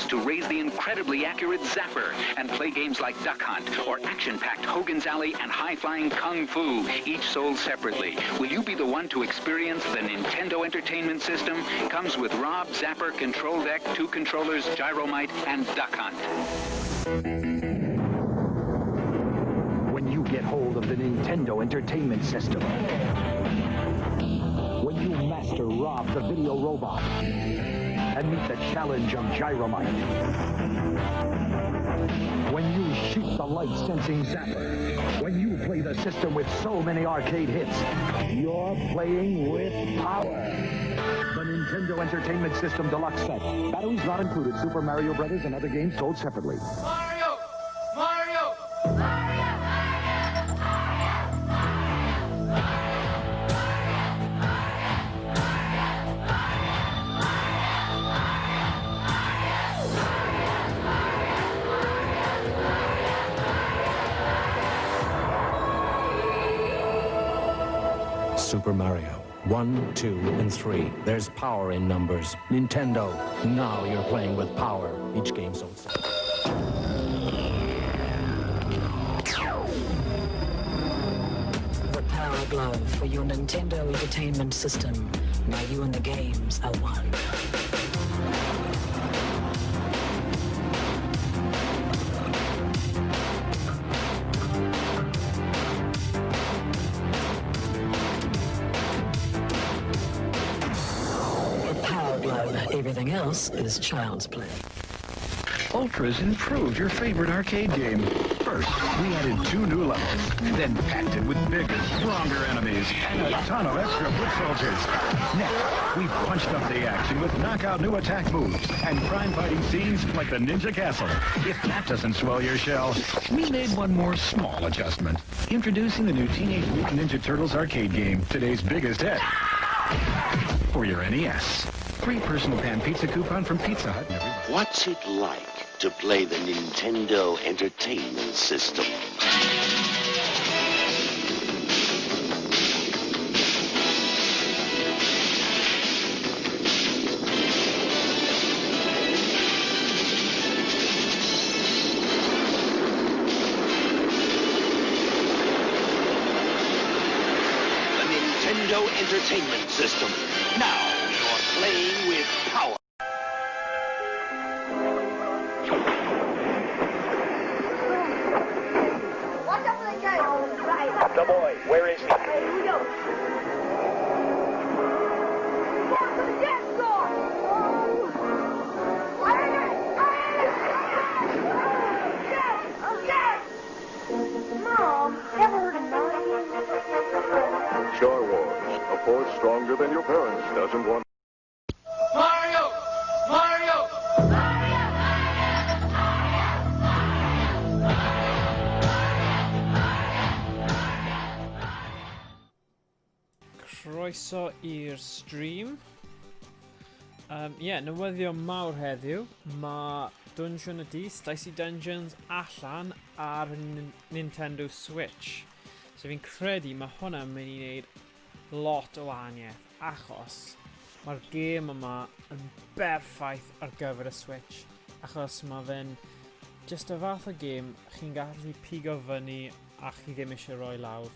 to raise the incredibly accurate Zapper and play games like Duck Hunt or action-packed Hogan's Alley and high-flying Kung Fu, each sold separately. Will you be the one to experience the Nintendo Entertainment System? Comes with Rob, Zapper, Control Deck, 2 controllers, Gyromite, and Duck Hunt. When you get hold of the Nintendo Entertainment System, when you master Rob the video robot and meet the challenge of Gyromite, when you shoot the light-sensing Zapper, when you play the system with so many arcade hits, you're playing with power. The Nintendo Entertainment System Deluxe Set. Batteries not included. Super Mario Brothers and other games sold separately. Mario! Mario! Super Mario. 1, 2, and 3. There's power in numbers. Nintendo, now you're playing with power. Each game sold separately. The Power Glove for your Nintendo Entertainment System. Now you and the games are one. The Power Glove. Everything else is child's play. Ultra's improved your favorite arcade game. First, we added 2 new levels, then packed it with bigger, stronger enemies and a ton of extra foot soldiers. Next, we punched up the action with knockout new attack moves and crime fighting scenes like the Ninja Castle. If that doesn't swell your shell, we made one more small adjustment. Introducing the new Teenage Mutant Ninja Turtles arcade game, today's biggest hit. For your NES. Free personal pan pizza coupon from Pizza Hut. Everybody. What's it like to play the Nintendo Entertainment System? The Nintendo Entertainment System. Now you're playing with power. Watch out for the guy. Right. The boy, where is he? Here we go. Down to the dance floor. Oh. Yes! Yes! Mom, ever heard of mine? Star Wars, a force stronger than your parents doesn't want. Mario! Mario! Croeso i'r stream. Yeah, newyddion mawr heddiw. Mae Dungeon y Dydd, Dicey Dungeons, allan ar Nintendo Switch. So fi'n credu mae hwnna'n mynd i wneud lot o wahaniaeth, achos mae'r gêm yma yn berffaith ar gyfer y Switch, achos mae fe'n just y fath o gêm chi'n gallu pigo fyny a chi ddim eisiau rhoi lawr.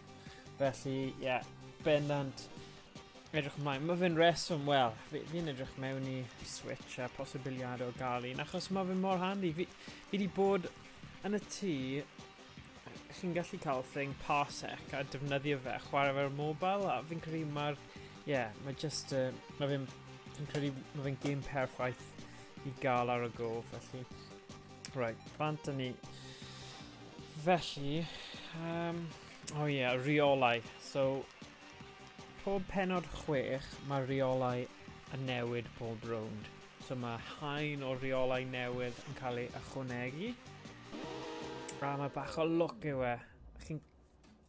Felly, ie, yeah, bendant edrych ymlaen. Mae fe'n reswm, wel, fi'n edrych mewn i Switch a posibiliad o gael un, achos mae fe mor handi. Fi di bod yn y tŷ, chi'n gallu cael thing parsec a defnyddio fe, chwarae fe'r mobile, a fi'n credu mae'r, ie, yeah, mae just, mae fe'n, fi'n credu mae fe'n game perffaith i gael ar y go, felly. Right, bant â ni. Felly, oh yeah, rheolau. So, pob penod 6, mae rheolau yn newid pob rownd. So mae haen o rheolau newydd yn cael ei ychwanegu. A mae bach o lwc yw e. Chi'n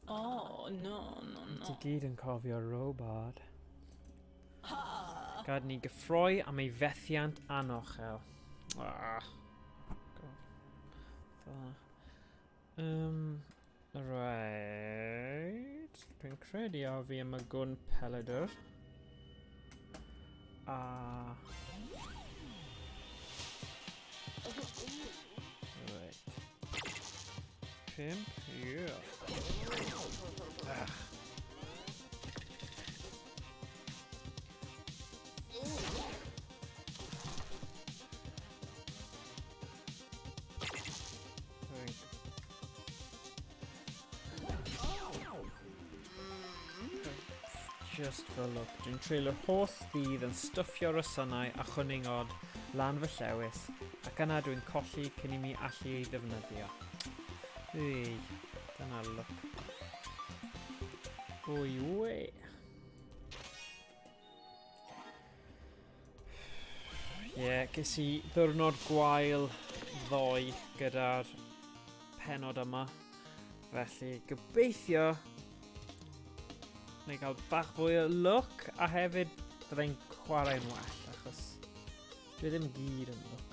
Oh, no, no, no. Ti gyd yn cofio robot. Gad ni gyffroi am ei fethiant anochel. Ah. God. Fel 'na. Right. Dwi'n credu a fi am y gwn pelydr. A... 5, yeah. Ach. Just fel look, dwi'n treulio'r holl ddydd yn stwffio rosynau a chwningod lan fy llewis, ac yna dwi'n colli cyn i mi allu ei ddefnyddio. Ei, dyna look. Wy, wy. Ie, yeah, ges i ddwrnod gwael ddoe gyda'r penod yma. Felly, gobeithio neu gael bach fwy o lwc a hefyd byddai'n chwarae'n well achos dwi ddim gyd yn lwc.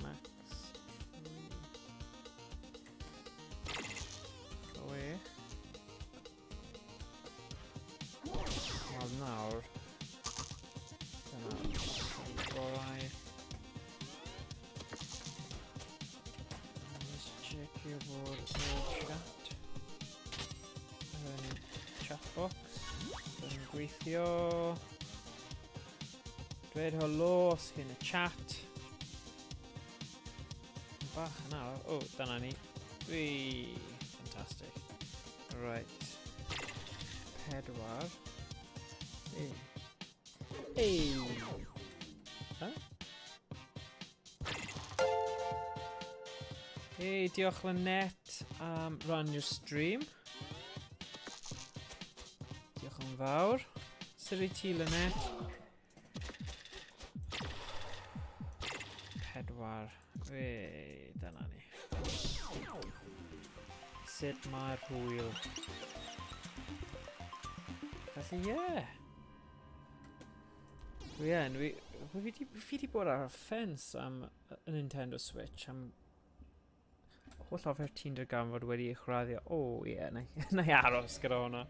Max. 6. Wel nawr. Dyna gorau. Just checkio bod y chat yn chat box yn gweithio. Dweud helo os chi'n y chat. Bach yn araf. O, oh, dyna ni. Wee, fantastic. Right. 4. Ei. Ei. Huh? Hey, diolch Lynette am rannu'r stream. Diolch yn fawr. Sut wyt ti, Lynette? 4. Wei, dyna ni. Sut mae'r hwyl? Felly, ie. Yeah. Dwi yn, fi di bod ar y ffens am y Nintendo Switch am holl offer ti'n darganfod wedi uwchraddio. O, oh, ie, yeah, na i aros gyda hwnna.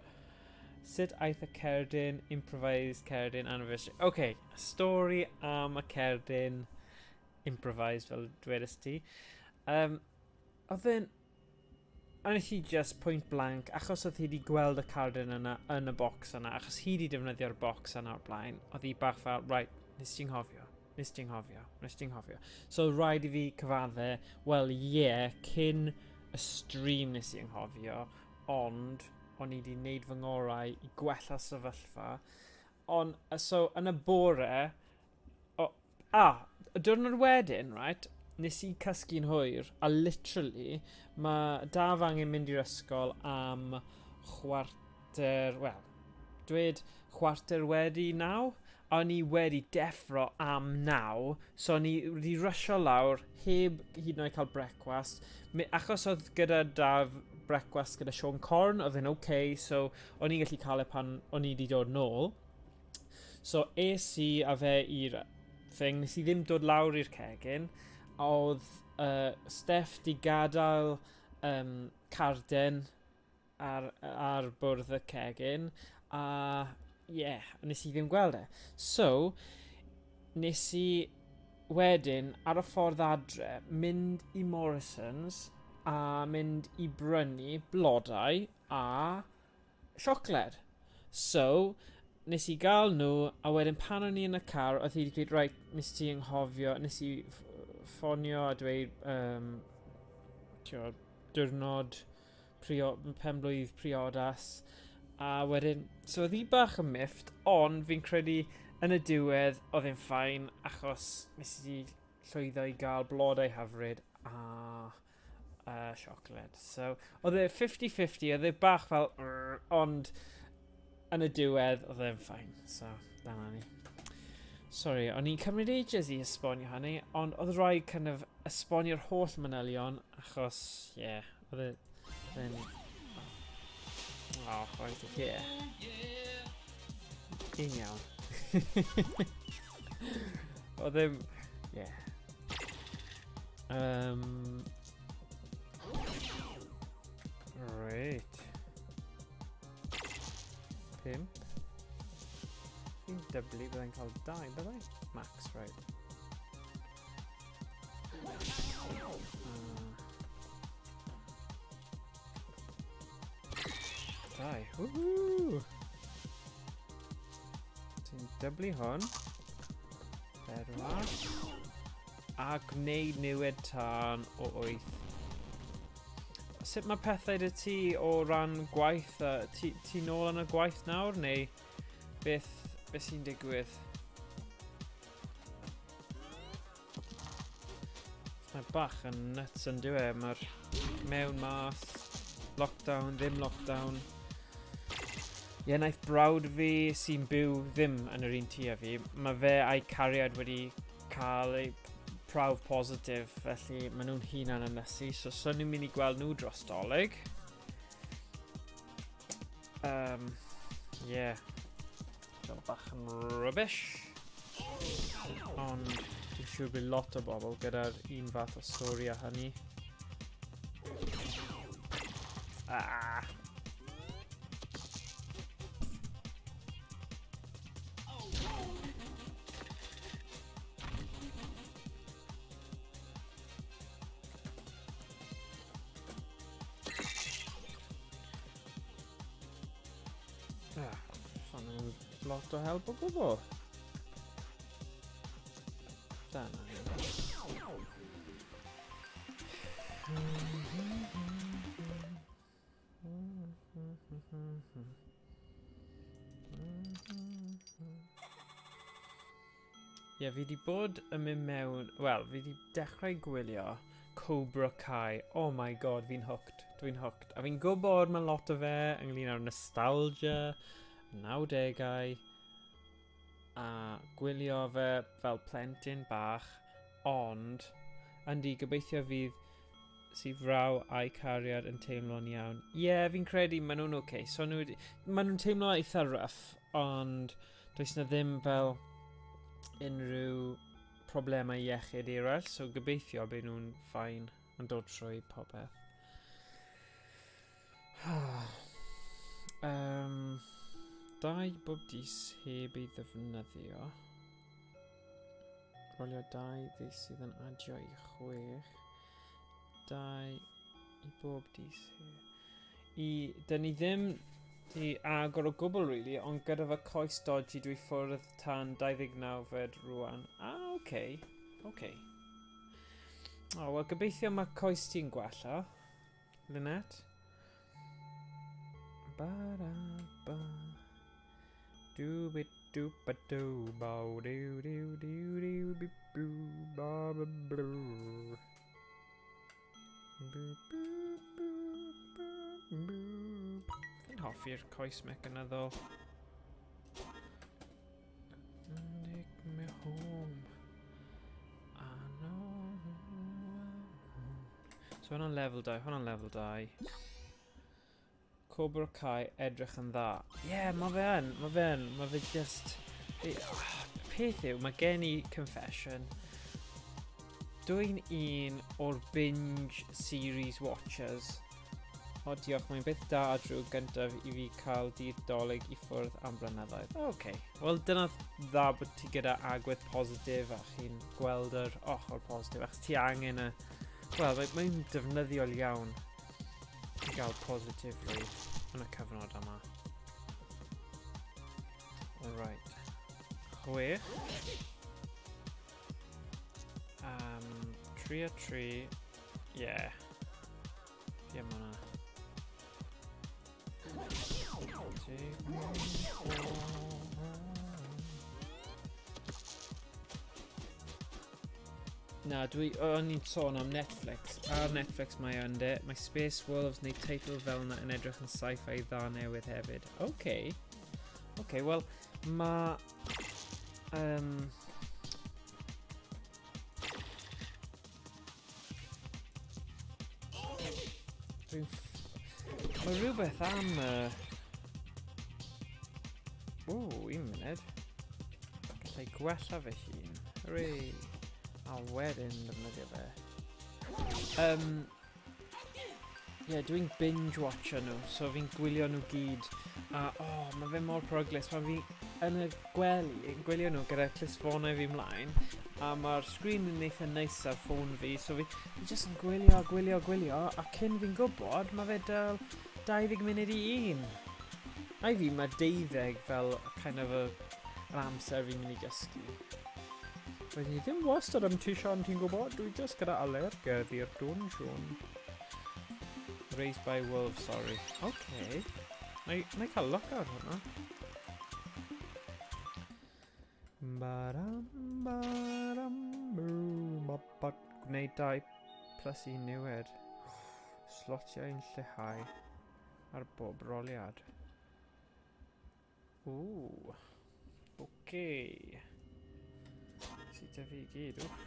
Sut aeth y cerdyn, improvised cerdyn anniversary? OK, stori am y cerdyn improvised fel dwedais ti. Oedd e'n... A nes i just point blank, achos oedd hi wedi gweld y cardyn yna yn y box yna, achos hi wedi defnyddio'r box yna o'r blaen, oedd hi bach fel, right, nes ti'n nghofio, nes ti'n nghofio, nes ti'n nghofio. So rhaid i fi cyfadde, wel ie, yeah, cyn y stream nes i anghofio, ond o'n i wedi wneud fy ngorau i gwella sefyllfa. Ond, so, yn y bore, o, y diwrnod wedyn, right, nes i cysgu'n hwyr, a literally, mae Daf angen mynd i'r ysgol am chwarter, wel, dweud 9:15, a o'n i wedi deffro am 9, so o'n i wedi rysio lawr, heb hyd yn oed cael brecwast, achos oedd gyda Daf brecwast gyda Siôn Corn, oedd e'n okay, so o'n i'n gallu cael e pan o'n i wedi dod nôl. So es i a fe i'r thing, nes i ddim dod lawr i'r cegin, a oedd Steph di gadael carden ar bwrdd y cegin, a ie, yeah, nes i ddim gweld e. So, nes i wedyn, ar y ffordd adre, mynd i Morrison's a mynd i brynu blodau a siocled. So, nes i gael nhw, a wedyn pan o'n i yn y car, oedd hi wedi dweud, right, nes ti anghofio, nes i ffonio a dweud, diwrnod penblwydd priodas, a wedyn, so oedd hi bach yn miffed, ond fi'n credu yn y diwedd oedd e'n ffain, achos nes i llwyddo i gael blodau hyfryd a siocled. So, oedd e 50-50, oedd e bach fel, ond yn y diwedd oedd e'n ffain. So, dyna ni. Sorry, o'n i'n cymryd ages i esbonio hynny, ond oedd rhaid kind of esbonio'r holl manylion, achos, ie, yeah, oedd e'n... Oh, chwaith i chi. Un iawn. Oedd e'n... Ie. Right. 5. Fi'n dyblu, byddai'n cael 2, byddai? Max, right. Woohoo! Ti'n dyblu hwn. Bedwar. A gwneud niwed tân o 8. Sut mae pethau dy ti o ran gwaith? Ti, ti nôl yn y gwaith nawr neu beth, beth sy'n digwydd? Mae bach yn nuts yn dyw e. Mae'r mewn mas, lockdown, ddim lockdown. Ie, yeah, naeth brawd fi sy'n byw ddim yn yr un tŷ â fi, mae fe a'i cariad wedi cael ei prawf positif, felly maen nhw'n hunan ynysu, so so ni'n mynd i gweld nhw dros dolyg. Um, yeah. Fel bach yn rubbish. Ond dwi'n siŵr bydd lot o bobl gyda'r un fath o stori a hynny. Ah! Ah, hwnna'n lot o help o gwbl. Da na. Ie, yeah, fi di bod yn mynd mewn... Wel, fi di dechrau gwylio Cobra Kai. Oh my god, fi'n hooked. Dwi'n hooked. A fi'n gwybod mae lot o fe ynglyn â'r nostalgia, 90au, a gwylio fe fel plentyn bach, ond, yndi, gobeithio fydd sy fraw a'i cariad yn teimlo'n iawn. Ie, yeah, fi'n credu maen nhw'n oce. Okay. So nhw, maen nhw'n teimlo eitha rough, ond does na ddim fel unrhyw problemau iechyd eraill, so gobeithio bydd nhw'n ffain yn dod trwy popeth. um, dau bob dis heb ei ddefnyddio. Rolio dau ddis sydd yn adio i chwech. Dau i bob dis heb. I, dyn ni ddim di agor o gwbl, really, ond gyda fy coes dodgy dwi ffwrdd tan 29 fed rwan. Ah, oce. Okay. Oce. Okay. O, oh, wel, gobeithio mae coes ti'n gwella. Lynette. Ba da ba. Do bit do ba do ba do do do do bi boo ba ba blue. Boo boo boo boo boo. Fi'n hoffi'r coes mecanyddol. Take me home. I know. So hwnna'n level 2, hwnna'n level 2. Cobra Kai edrych yn dda. Ie, yeah, mae fe yn, mae fe yn, mae fe just... Peth yw, mae gen i confession. Dwi'n un o'r binge series watchers. O, diolch, mae'n beth da a drwg gyntaf i fi cael dydd dolyg i ffwrdd am blynyddoedd. Oce, okay. Wel dyna dda bod ti gyda agwedd positif a chi'n gweld yr ochr positif, achos ti angen y... Wel, mae'n mae defnyddiol iawn i gael positifrwydd yn y cyfnod yma. Alright. Chwech. Um, tri a tri. Yeah. Ie, yeah, mae hwnna. Na, dwi, o'n i'n sôn am Netflix. Ar Netflix mae o'n de. Mae Space Wolves neu teitl fel yna yn edrych yn sci-fi dda newydd hefyd. Oce. Okay. Oce, okay, wel, mae... Um, Dwi'n... Mae rhywbeth am... Uh... Ww, un munud. Gallai gwella fy hun. Hooray! A wedyn defnyddio fe. Um, Ie, yeah, dwi'n binge watcher nhw, so fi'n gwylio nhw gyd. A, oh, mae fe mor peryglus. Pan fi yn y gwely, yn gwylio nhw gyda clustffonau fi mlaen, a mae'r sgrin yn eitha neis ar ffôn fi, so fi, fi jyst yn gwylio, gwylio, gwylio, a cyn fi'n gwybod, mae fe dal 20 munud i un. A i fi, mae deuddeg fel kind of y, yr amser fi'n mynd i gysgu. Roeddwn i ddim wastad am Tishan, ti'n gwybod? Dwi just gyda alergedd i'r dwnsiwn. Raised by Wolves, sorry. Okay. Na i, na i cael look ar hwnna. Baram, baram, bw, ba, ba. Gwneud 2 plus 1 niwed. Slotiau'n lleihau ar bob roliad. Ww. Oce. Sydd dy fi i gyd? Wff.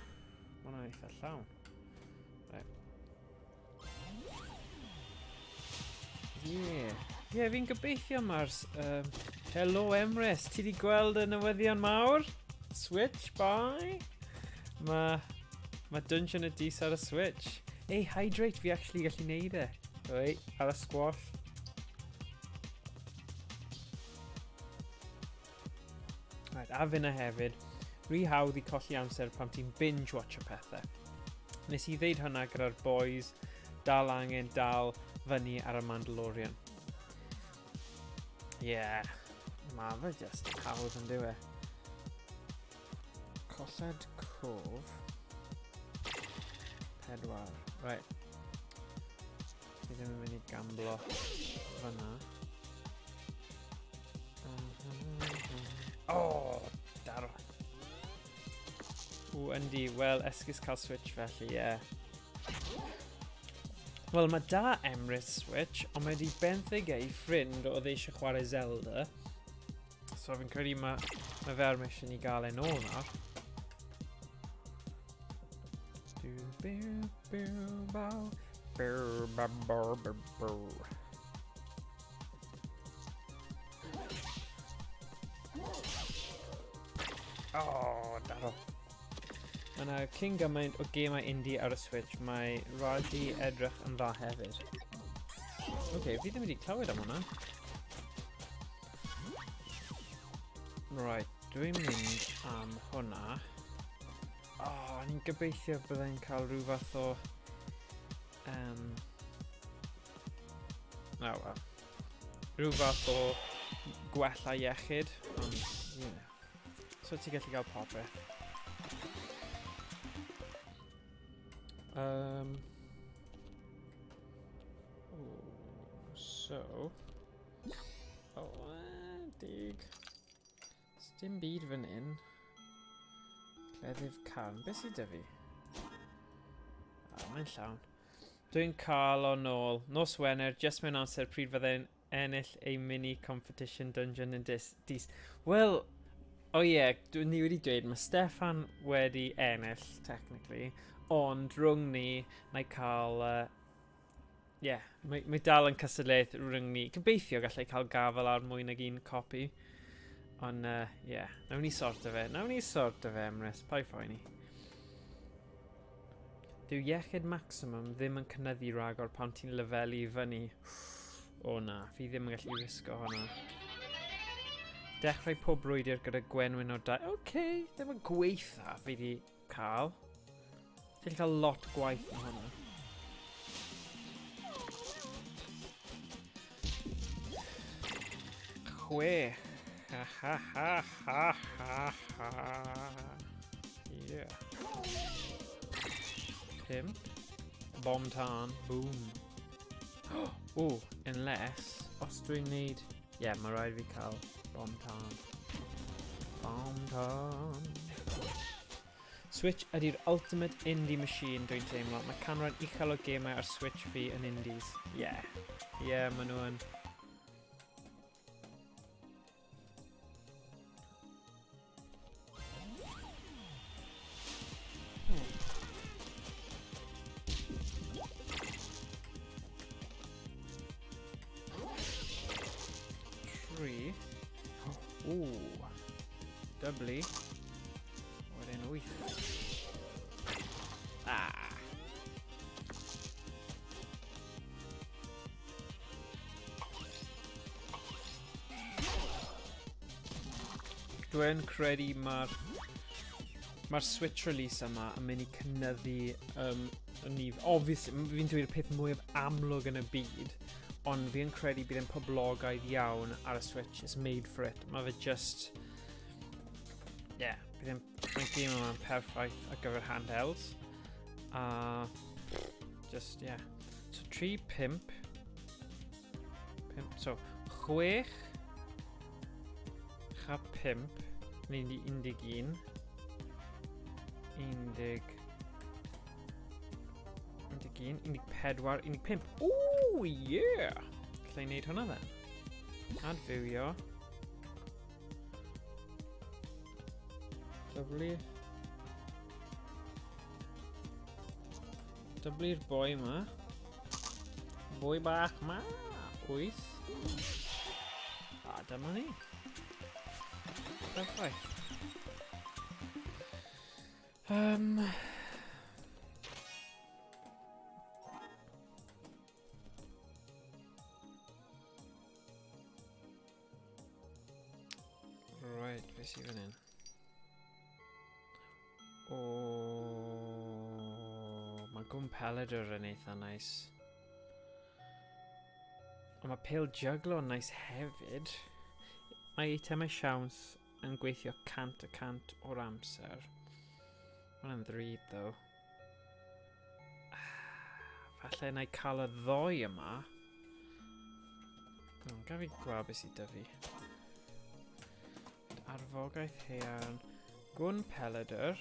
Mae hwnna'n eitha llawn. Right. Ie. Ie, fi'n gobeithio mae'r... Helo Emrys, ti di gweld y newyddion mawr? Switch, bye! Mae ma Dungeon y Dis ar y Switch. Ei, hydrate, fi actually gallu neud e. Oi, ar y squash. Right, a finna hefyd. Rhy hawdd i colli amser pan ti'n binge watch y pethau. Nes i ddeud hwnna gyda'r boys dal angen dal fyny ar y Mandalorian. Ie, yeah, mae fe just hawdd yn dyw e. Colled cof. Pedwar. Right. Fi ddim yn mynd i gamblo fyna. Oh, daro. O, yndi, wel, esgus cael Switch felly, ie. Yeah. Wel, mae da Emrys Switch, ond mae wedi benthyg ei ffrind oedd eisiau chwarae Zelda. So fi'n credu mae, mae fe ar mission i gael e'n ôl nawr. Du, biw, biw, baw, biw, ba, baw, biw, biw. Oh, daro. Mae yna cyn gymaint o gemau indie ar y Switch, mae Raji edrych yn dda hefyd. Oce, okay, fi ddim wedi clywed am hwnna. Right, dwi'n mynd am hwnna. Oh, ni'n gobeithio byddai'n cael rhyw fath o... Oh, well. Rhyw fath o gwella iechyd, ond, you know. So ti'n gallu cael popeth. Ooh, so... Oh, dig. Dim byd fan hyn. Cleddyf carn. Beth sydd 'da fi? Ah, mae'n llawn. Dwi'n cael o nôl. Nos Wener, just mewn amser pryd fyddai'n ennill ei mini competition dungeon yn dis. dis. Wel, o oh ie, yeah, ni wedi dweud, mae Steffan wedi ennill, technically, ond rhwng ni, na i cael... Yeah, mae, mae dal yn cystadleuaeth rhwng ni. Gobeithio gallai cael gafael ar mwy nag un copi. Ond, yeah, nawn ni sorto fe. Nawn ni sorto fe, Emrys. Paid phoeni. Dyw iechyd maximum ddim yn cynyddu ragor pan ti'n lefelu i fyny. O na, fi ddim yn gallu risgo hwnna. Dechrau pob brwydr gyda gwenwyn o dau. Oce, okay, ddim yn gweitha fi di cael. Ti'n cael lot gwaith na hwnna. Chwech. Ha ha ha ha ha ha. Yeah. Pimp. Bomb tân. Boom. Oh, unless, os dwi'n neud... Yeah, mae rhaid fi cael bomb tân. Bomb tân. Switch ydy'r ultimate indie machine dwi'n teimlo. Mae canran uchel o gemau ar Switch fi yn indies. Yeah. Yeah, maen nhw yn. Tri. Ooh. Dyblu. Wedyn wyth. Ah. Dwi'n credu mae'r mae'r Switch release yma yn mynd i cynyddu y nif. Obviously, fi'n dweud y peth mwyaf amlwg yn y byd, Ond fi yn credu bydd e'n poblogaidd iawn ar y Switch. It's made for it. Mae fe just... Yeah, bydd e'n... Mae'n game yma'n perffaith ar gyfer handhelds. A... Just, yeah. So 3, 5... 5, so 6... Cha 5... Ni'n di 11... 11... 11, 14, 15. Ooh, yeah! Alla i wneud hwnna then. Adfywio. Dyblu. Dyblu'r boi ma. Boi bach ma. 8. A dyma ni. Perffaith. Um, Right, beth sydd fan hyn? O, mae Gwm Peledr yn eitha nice. Ond mae Pale Juggler yn nice hefyd. Mae eitemau siawns yn gweithio 100% o'r amser. Mae'n ddrud, though. Falle na i cael y ddoi yma. Oh, gaf fi gweld beth sydd 'da fi. Arfogaeth haearn. Gwn Peledr.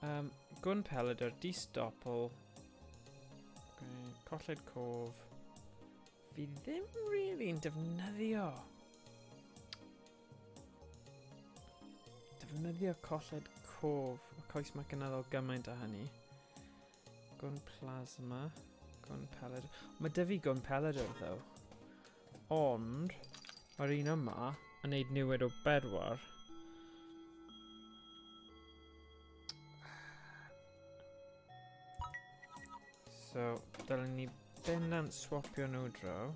Um, Gwn Peledr, di-stopl. Okay, colled cof. Fi ddim really yn defnyddio. Defnyddio colled cof. O coes mae gynyddol gymaint o hynny. Gwn plasma. Gwn peledr. Mae dy fi gwn peledr, though. Ond, mae'r un yma yn neud niwed o bedwar. So, dylen ni bendant swapio nhw draw.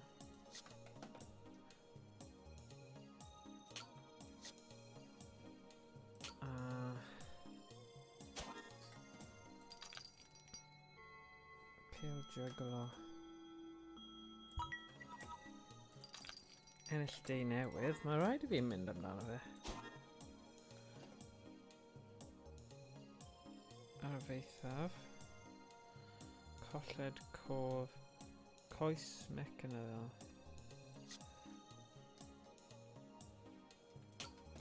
Pale juggler. Ennill dei newydd, mae rhaid i fi mynd amdano fe. Arfaethaf. Colled cof. Coes mecanyddol.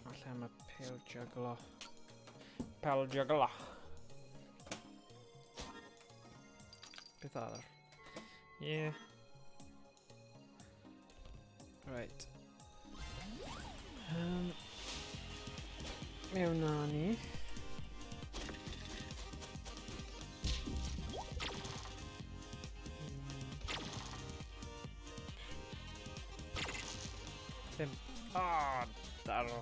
Falle am y pale juggler. Pale juggler. Beth arall? Yeah. Right. Um, mewn â ni. Pump. Ah, daro.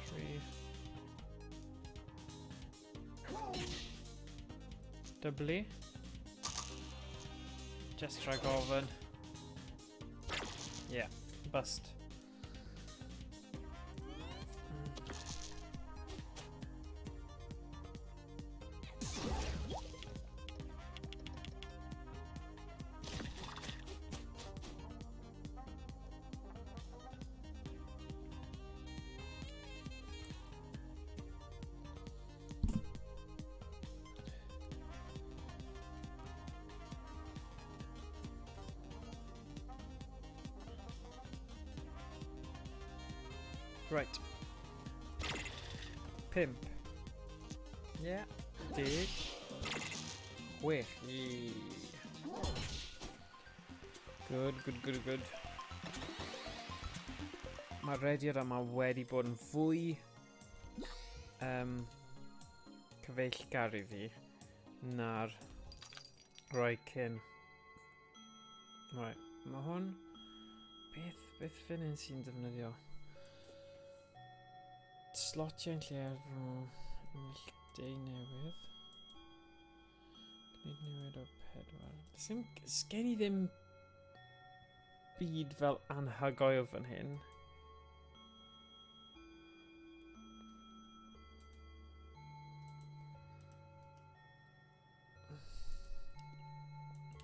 Tri. Dyblu. Just rhag ofyn. Yeah, bust. Right. Pimp. Yeah. Deg. Chwech. Yeah. Good, good, good, good. Mae'r rediad yma wedi bod yn fwy um, cyfeillgar i fi na'r rhai cyn. Right, mae hwn... Beth, beth fan hyn sy'n defnyddio? Slotiau yn lle ar ennill deu newydd. Gwneud newid o pedwar. Sim, sgen i ddim byd fel anhygoel fan hyn.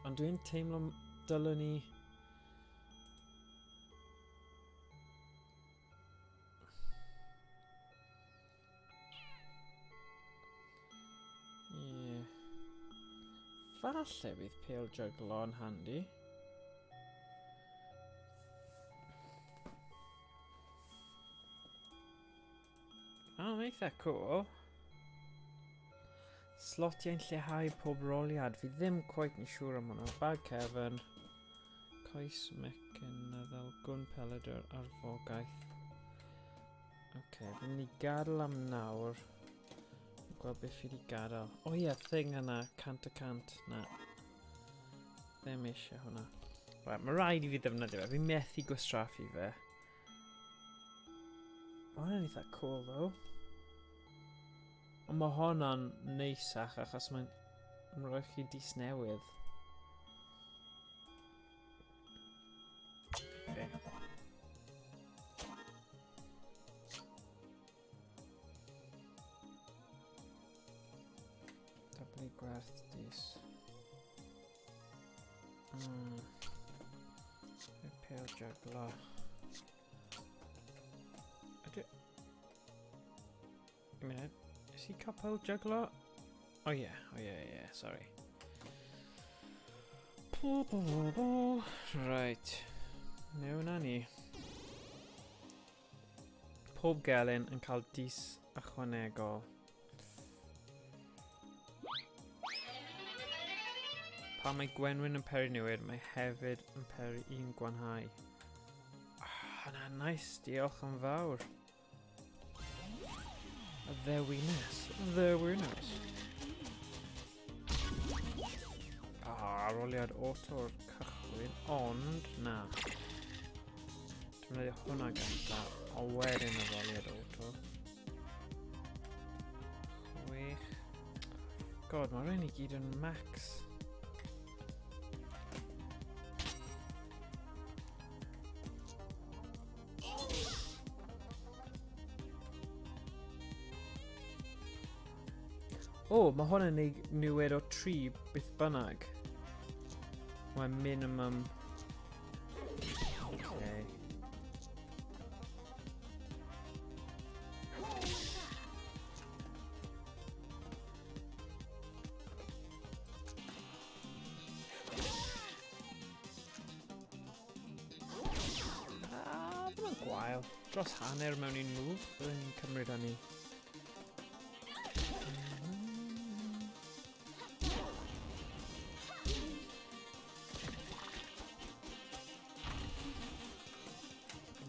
Ond dwi'n teimlo dylwn ni... Ie. Falle bydd pêl jyglo yn handi. O, oh, eitha cool. Slotiau'n lleihau pob roliad. Fi ddim quite yn siŵr am hwnna. Bag cefn. Coes mecanyddol, gwn pelydr, arfogaeth. Oce, okay, fi'n mynd i gadael am nawr. Gweld beth fi wedi gadael. O oh, ie, yeah, thing yna, 100%. Na. Ddim eisiau hwnna. Right, mae rhaid i fi ddefnyddio fe. Fi methu gwastraffu fe. Mae hwnna'n eitha cool, though. Ond mae hwnna'n neisach achos mae'n rhoi chi dis newydd. Okay. Dyblu gwerth dis. Pêl jyglo. Ydy... Un munud. Is he cael pêl jyglo? Oh yeah, oh yeah, yeah, sorry. Right. Mewn â ni. Pob gelyn yn cael dis ychwanegol. Pan mae Gwenwyn yn peri newid, mae hefyd yn peri un gwanhau. Ah, na, nice, diolch yn fawr. Y ddewines, ddewines. Ah, aroliad auto'r cychwyn, ond na. Dwi'n mynd hwnna gyntaf, a wedyn aroliad auto. 6. God, mae rhain i gyd yn max. O, oh, mae hwn yn ei niwed o 3 beth bynnag. Mae minimum... Okay. Ah, ddim yn gwael. Dros hanner mewn un move, byddwn ni'n cymryd hynny.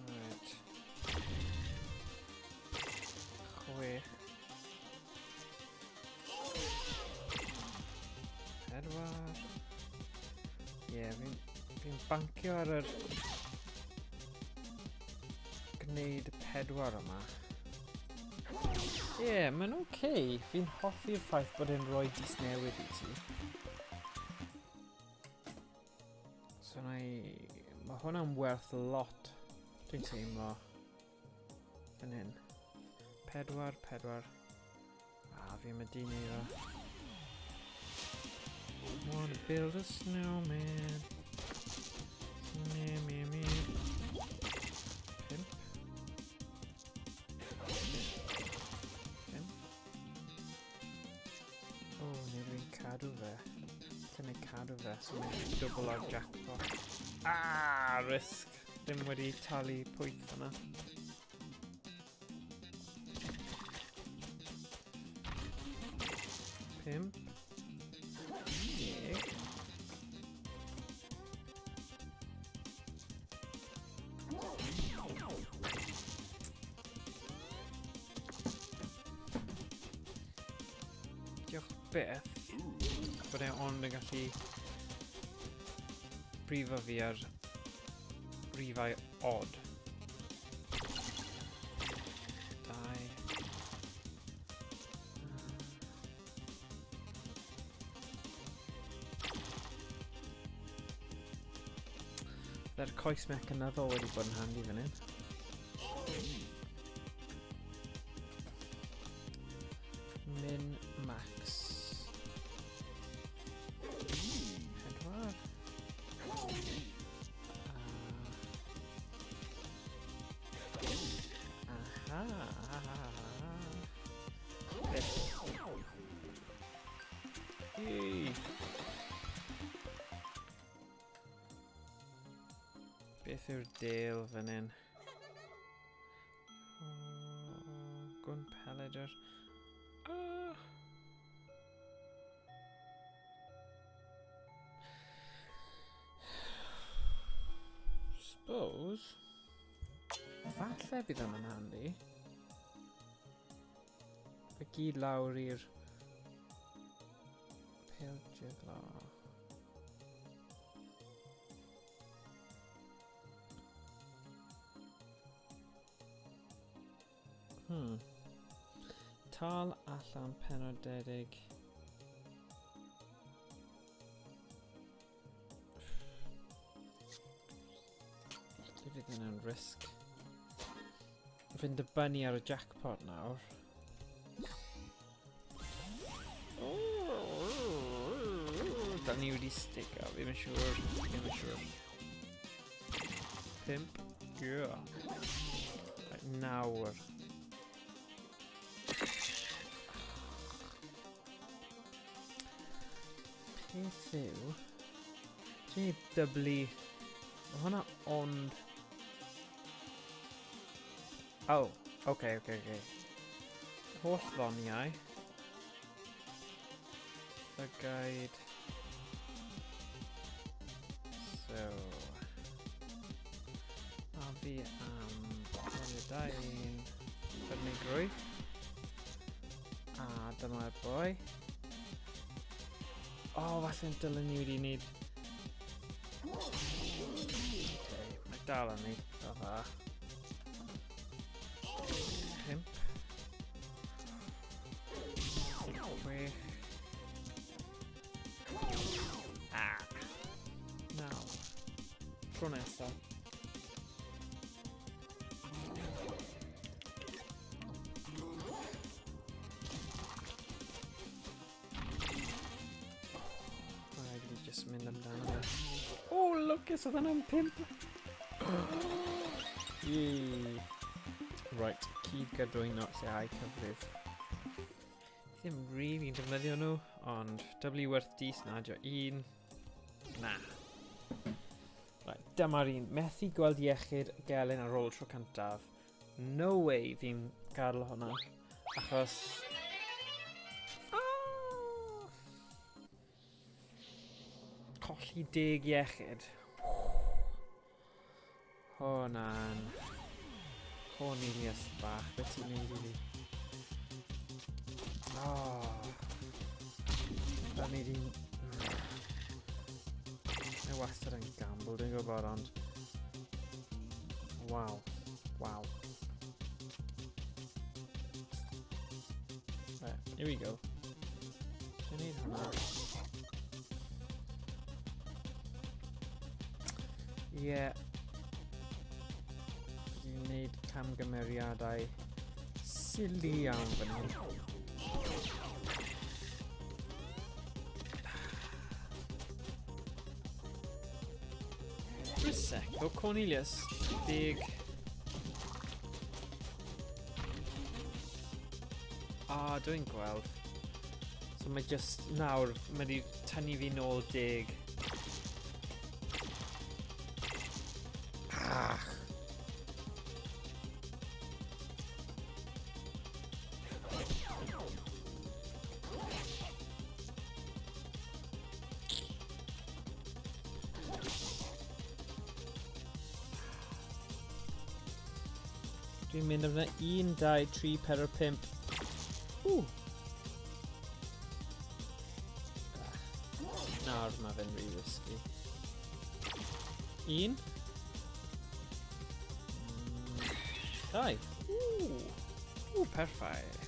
Right. 6. 4. Ie, yeah, fi'n fi bancio ar yr gwneud 4 yma. Ie, yeah, mae'n oce. Okay. Fi'n hoffi'r ffaith bod e'n rhoi dis newydd i ti. So na i... Mae hwnna'n werth lot, dwi'n teimlo. Fan hyn. 4, 4. Ah, fi'n mynd i ni o. Wanna build a snowman. Me, me, me. 5. 5. O, oh, neu dwi'n cadw fe. Lle neu cadw fe, so mae'n double ar jackpot. Ah, risk. Ddim wedi talu pwyth fyna. 5. 10. Diolch byth bod e ond yn gallu brifo fi ar rifau odd. 2. Bydde'r coes mecanyddol wedi bod yn handi fan hyn. Min max. Pedwar. Aha. Beth. Yay. Beth yw'r deil fan hyn? Gwn peledr. Ah. Suppose. Falle bydd hwnna'n handi. Fe gyd lawr i'r pêl jyglo. Tal allan penodedig. Dwi fydd yna'n risg. Fynd dibynnu ar y jackpot nawr. Da ni wedi stico, fi'n yn siŵr, fi'n yn siŵr. 5, yeah. Right, nawr. Peth yw... Dwi'n ei dyblu... Mae hwnna ond... Oh, oce, oce, oce. Holl ddoniau. Llygaid. So... A fi am... Rolio 2, 1... Ffyrnigrwydd. A dyma'r boi. O, oh, falle'n dylen ni wedi wneud... Okay, mae dal yn eitha dda. 5. 6. Ah. Naw. Tro nesaf. Mae rhaid i fi jyst mynd amdano fe. O, lwcus, oedd hwnna'n 5. Yee. Right, cyd gadwyno lleihau cyfrif. Ddim really yn defnyddio nhw, ond W werth D sy'n adio 1. Na. Right, dyma'r un. Methu gweld iechyd gelyn ar ôl tro cyntaf. No way fi'n gadael hwnna. Achos... Ah! Colli 10 iechyd. Hwnna'n... Cornelius bach, beth ti'n neud i fi? Oh. Da ni di... Mae wastad yn gamble, dwi'n gwybod, ond... Waw. Waw. Right, here we go. Dwi'n neud hwnna. Ie. Yeah. Dwi'n gwneud camgymeriadau silly iawn fan hyn. Prosecco Cornelius, 10. Ah, dwi'n gweld. So mae just nawr, mae wedi tynnu fi nôl 10. Ach. Dwi'n mynd amdano 1, 2, 3, 4, 5. Ww! Nawr mae fe'n rhy risky. 1. 2. Ww! Ww, perffaith.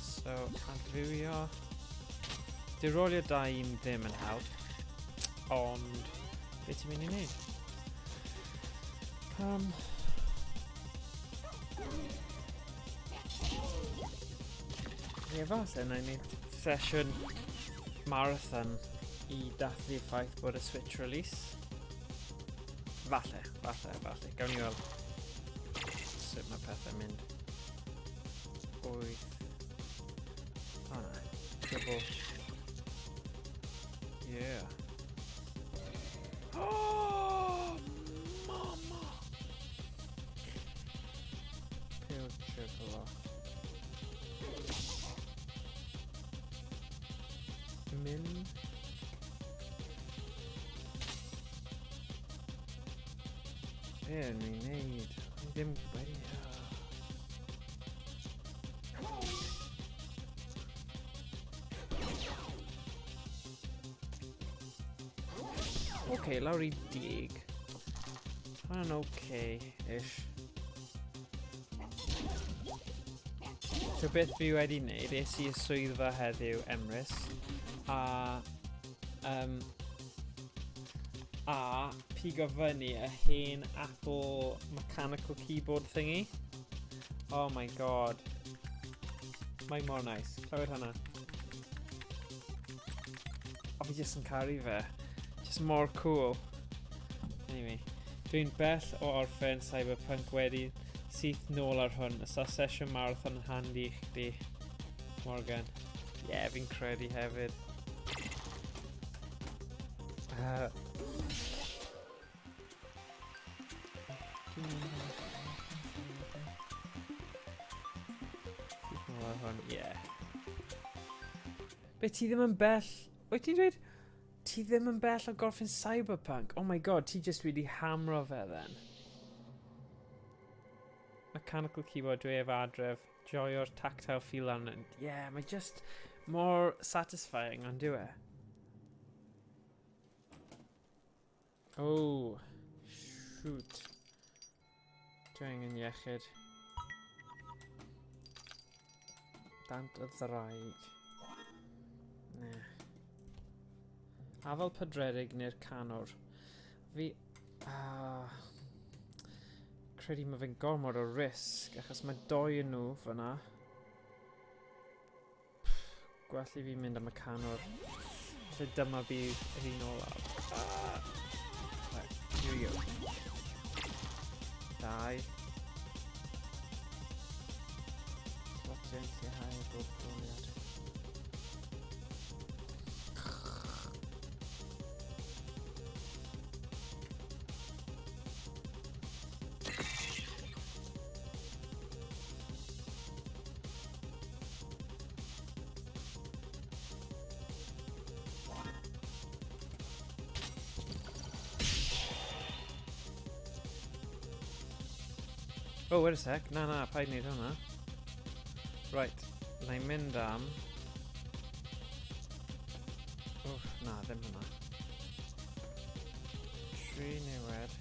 So, adfywio. Di rolio 2 un ddim yn help. Ond, Be ti'n mynd i wneud? Ie, falle na i wneud sesiwn marathon i dathlu'r ffaith bod y Switch release. Falle, falle, falle. Gawn ni weld sut mae pethau'n mynd. 8. O na. Double. Yeah. Oh, mama! Pale juggler. Min. Be o'n i'n neud? O'n i ddim wedi... Ok, lawr i 10. Hwna'n ok-ish. So beth fi wedi wneud, es i y swyddfa heddiw, Emrys, a a pigo fyny y hen Apple mechanical keyboard thingy. Oh my god. Mae mor nice. Clywed hwnna. O, fi jyst yn caru fe. Just mor cool. Anyway, dwi'n bell o orffen Cyberpunk wedi syth nôl ar hwn. Os sesiwn marathon yn handi i chdi, Morgan. Ie, yeah, fi'n credu hefyd. Syth nôl ar hwn, ie. Yeah. Be, ti ddim yn bell? Wyt ti'n dweud ti ddim yn bell o gorffen Cyberpunk? Oh my god, ti just wedi hamro fe then. Mechanical keyboard dwi efo adref. Joio'r tactile feel arno. Yeah, mae just more satisfying, ond yw e? Oh, shoot. Dwi angen iechyd. Dant y ddraig. Ne. Afal pydredig neu'r canwr. Fi... Credu mae fe'n gormod o risg, achos mae doi yn nhw fyna. Gwell i fi mynd am y canwr. Felly dyma bydd yr un olaf. Right, here we go. 2. Slotio'n lleihau bob doliad. Oh, wait a sec. Na, na, paid wneud hwnna. Right, na i mynd am... Wff, na, ddim hwnna. 3 niwed.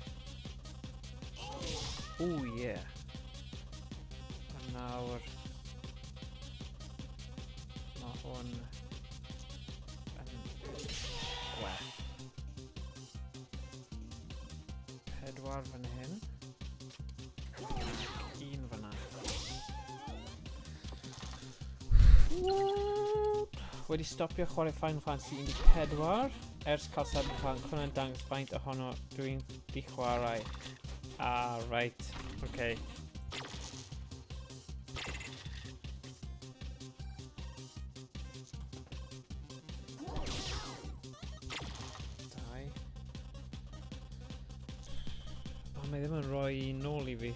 Ooh, yeah. A nawr... Mae hwn... yn gwell. 4 fan hyn. 1 fan'na. Wedi stopio chwarae Final Fantasy 14 ers cael Cyberpunk. Hwnna'n dangos faint ohono dwi'n di chwarae. Ah, right. Okay. Dau. O, mae ddim yn rhoi un nôl i fi.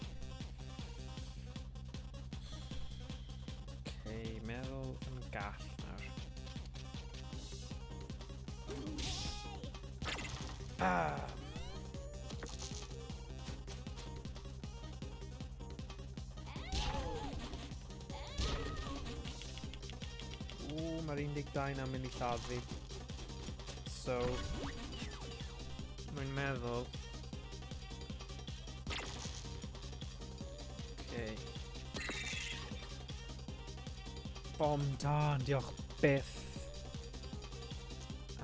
Okay, meddwl yn gall nawr. Ah! Ww, mae'r 12 na'n mynd i lladd fi. So, mae'n meddwl... Okay. Bom tân, diolch byth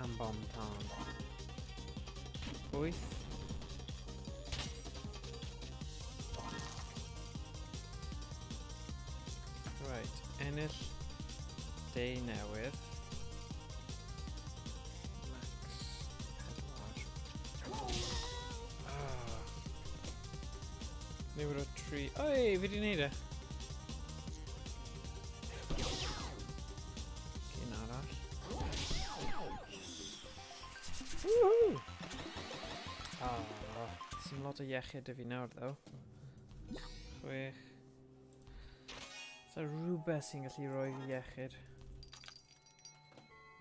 am bom tân. 8. Right, ennill dei newydd. Max 4. Ah. Newid o 3. Oi, fi di neud e. Un arall. Woohoo! Ah, sy'n lot o iechyd y fi nawr, ddo. 6. Sa rhywbeth sy'n gallu rhoi fi iechyd?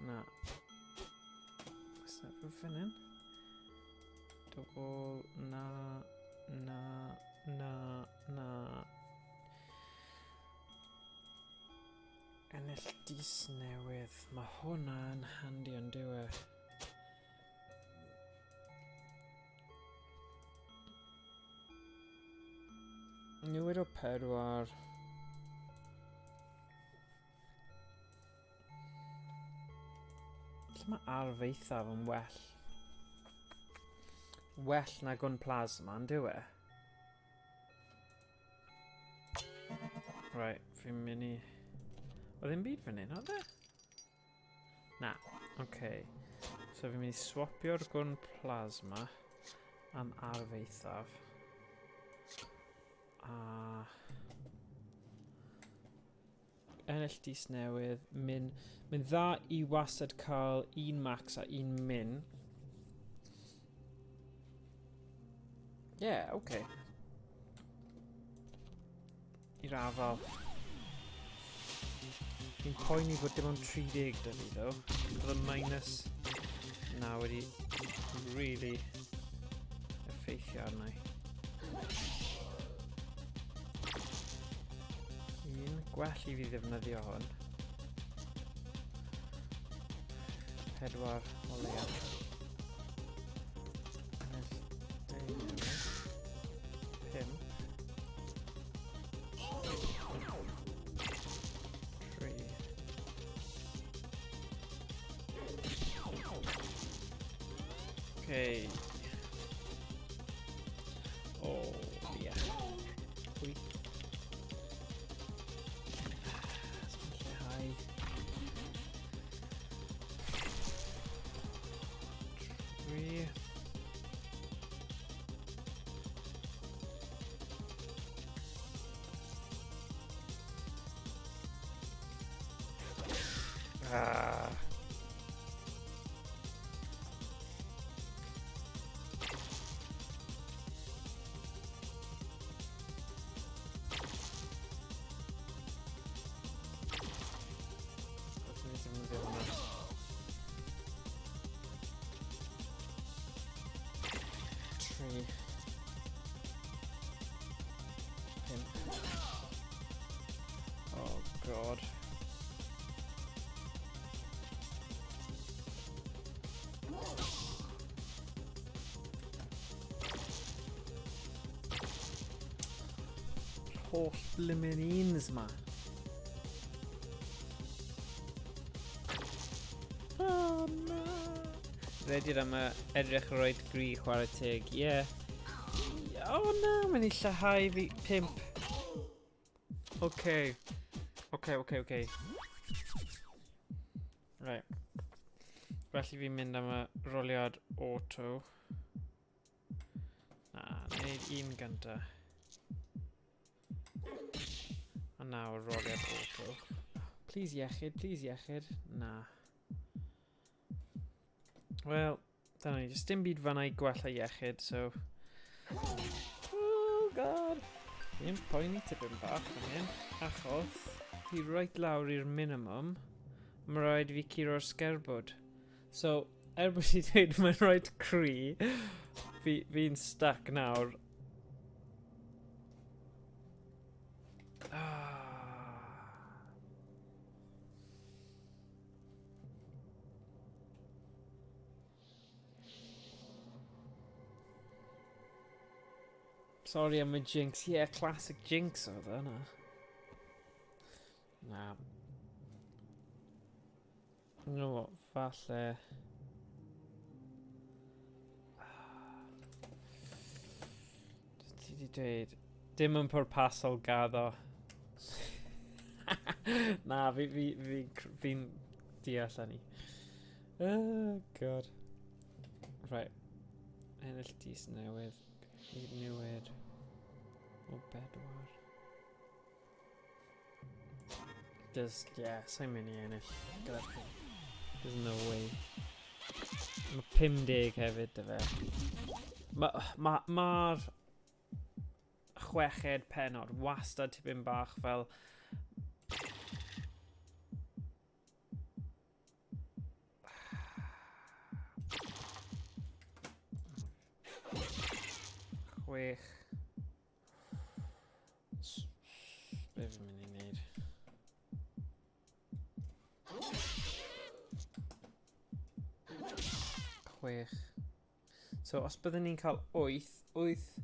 Na. Oes na rhywbeth fan hyn? Double, na, na, na, na. Ennill dis newydd. Mae hwnna'n handi ond dyw e. Newid o 4. Lle mae arf eithaf yn well? Well na gwn plasma, yn dyw e? Right, fi'n mynd i... Oedd ddim byd fan hyn, oedd e? Na, oce. Okay. So fi'n mynd i swapio'r gwn plasma am arf eithaf. A... Ennill dis newydd, mynd... Mae'n dda i wastad cael un max a un min. Yeah, okay. I'r afal. Fi'n poeni fod dim ond 30 da fi, ddo. Oedd y minus na wedi really effeithio arna i. Un, gwell i fi ddefnyddio hwn. 4 o leia. Ennill 2 5. 3. Okay. Oh, yeah. 8. Lleihau. 3. Ah. Gallwn ni defnyddio hwnna. 3. 5. Oh god. Holl blimmin uns ma. Oh no. Redyr am y edrych roed gri chwarae teg, ie. Yeah. Oh na, mae'n i lleihau fi 5. Okay. Okay, okay, okay. Right. Felly fi'n mynd am y roliad auto. Na, wneud un gynta. A nawr roliad auto. Please iechyd, please iechyd. Na. Wel, dyna ni. Just dim byd fanna i gwella iechyd, so... Oh god! Fi'n poeni tipyn bach fan hyn, achos fi reit lawr i'r minimum, mae rhaid i fi curo'r sgerbwd. So, er bod i dweud mae'n rhaid cri, fi'n stuck nawr. Ah. Sorry am y jinx. Yeah, classic jinx oedd yna. Na. You know what, falle... ti wedi dweud? Dim yn pwrpasol gaddo. Na, fi, fi, fi, fi deall hynny. Oh, God. Right. Ennill dis newydd. Newid. O bedwar. Does, yeah, sa'n mynd i ennill gyda'r pump. There's no way. Mae 50 hefyd, dy fe. Mae'r ma, ma chweched penod wastad tipyn bach fel Chwech. Be fi'n mynd i wneud? Chwech. So, os byddwn ni'n cael 8, 8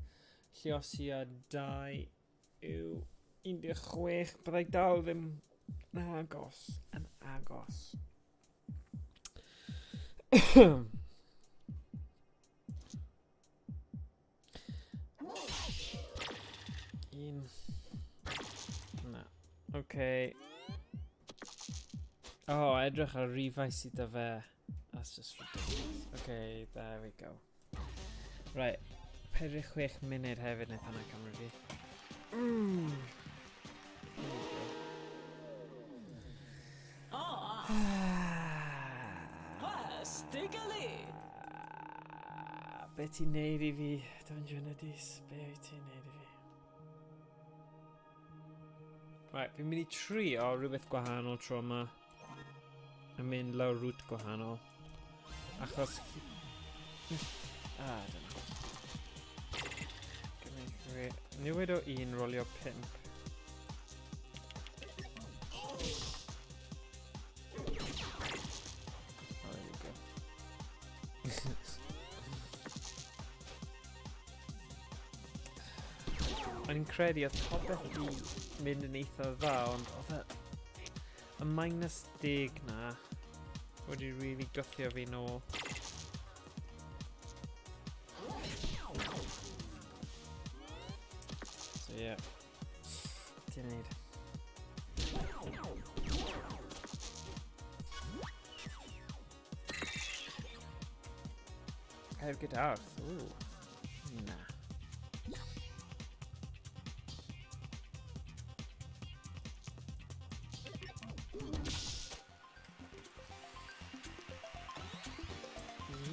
lliosi a 2 yw 16, byddai dal ddim yn agos, yn agos. Un. Na. Oce. Okay. Oh, edrych ar rifau sydd da fe. That's just ridiculous. Okay, there we go. Right, 46 munud hefyd wnaeth hwnna cymryd fi. Oh. Stigali! Be ti'n neud i fi, Dungeon Edis? Be wyt ti'n neud i fi? Right, fi'n mynd i trio rhywbeth gwahanol tro yma. A mynd lawr rŵt gwahanol. Achos... Ah, dyna. Newid o un, rolio pump. Oh, there we go. O'n i'n credu oedd popeth wedi mynd yn eitha dda, ond oedd e... Y minus 10 na wedi really gwthio fi nôl. So yeah. Ti'n neud. Heb gyda arth, ooh. Na.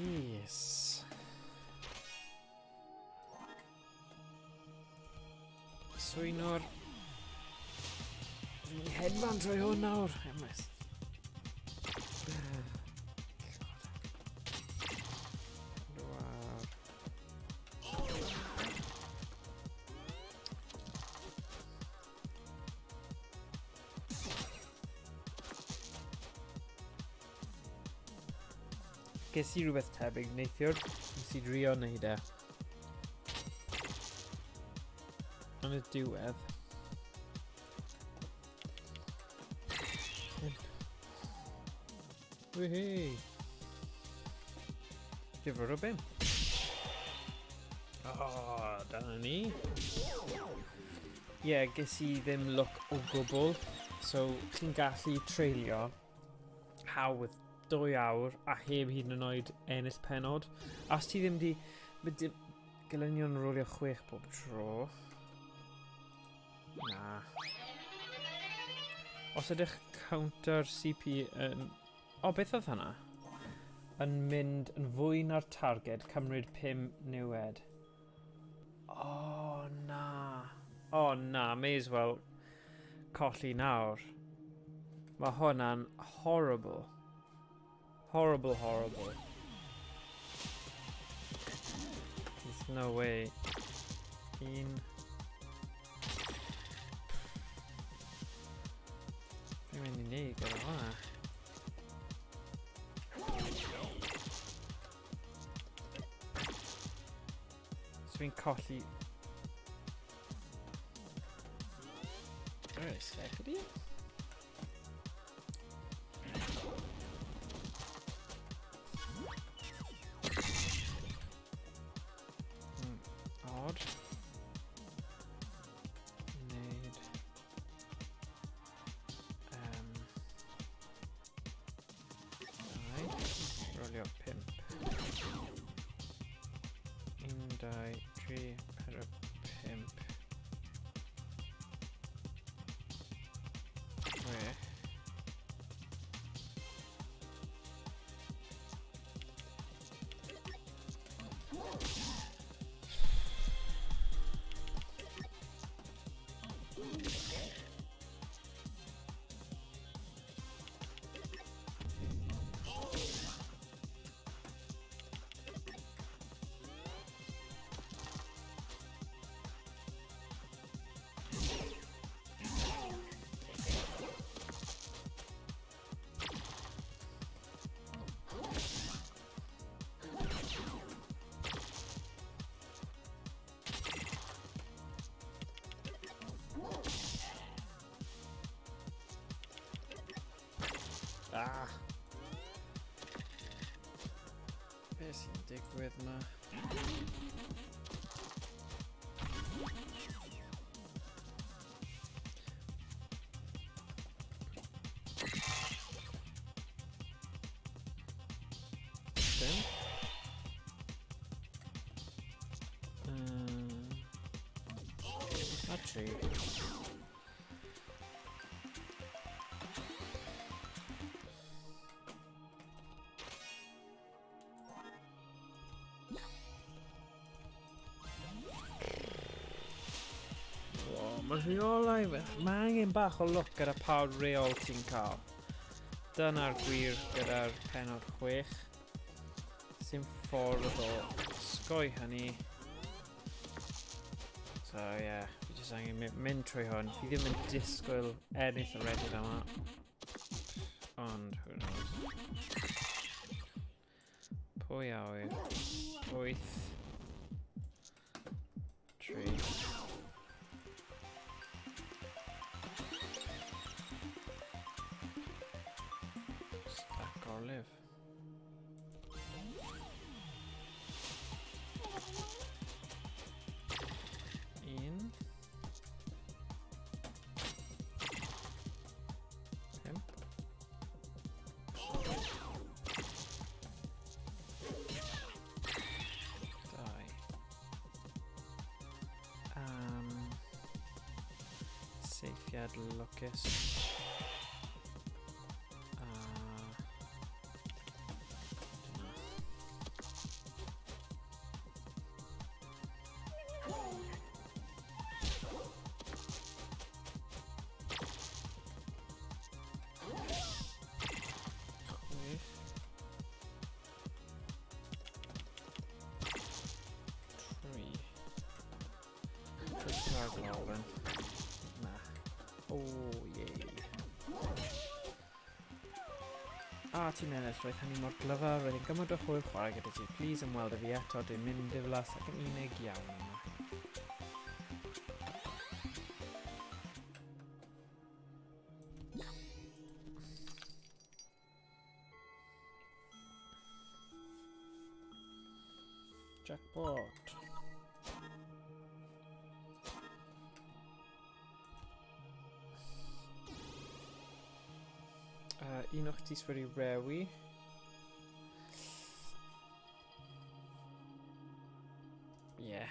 Yes. Swynwr. Fi'n hedfan trwy hwn nawr. Emrys. Ges i rhywbeth tebyg neithiwr, nes i drio wneud e. Yn y diwedd. Wihee! Difyr o bimp. Oh, dyna ni. Ie, yeah, ges i ddim look o gwbl. So, chi'n gallu treulio hawdd dwy awr a heb hyd yn oed ennill penod. A os ti ddim di... Mae dim... Gelynion rolio chwech bob tro. Na. Os ydych counter CP yn... O, beth oedd hwnna? Yn mynd yn fwy na'r targed, cymryd 5 niwed. O, oh, na. O, oh, na, may as well colli nawr. Mae hwnna'n horrible. Horrible, horrible. There's no way. Un. Fi'n mynd i neud gyda hwnna. So fi'n colli... Oes, ydy? Odd. 2, 3, 4, 5. 6. Ah! Be sy'n digwydd ma? Dim. A 3. Mae rheolau... Mae angen bach o lwc gyda pa reol ti'n cael. Dyna'r gwir gyda'r pennod 6. Sy'n ffordd o sgoi hynny. So ie, yeah, fi jyst angen mynd trwy hwn. Fi ddim yn disgwyl ennill y Reddit yma. Ond, who knows. Pwy a wyr? 8. 3. Stack or live. 1. 5. 2. Saethiad lwcus. 6. 3. Rhaglen. Na. Oh, yay. A ti'n ennill, roedd hynny mor glyfar, roedd hi'n gymaint o hwyl chwarae gyda ti. Please ymweld â fi eto, dwi'n mynd diflas ac yn unig iawn yma. Jackpot. Un o'ch ti wedi rewi. Yeah.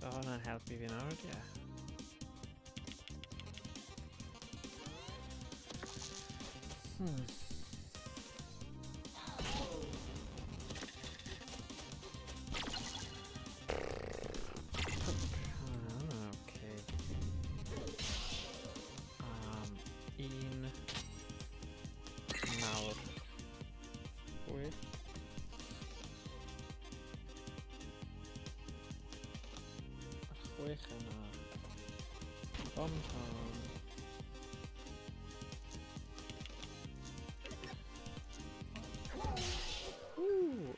So hwnna'n helpu fi nawr, ie. Okay. 1 nawr. 8. 6 yna. Bom tân. Woo!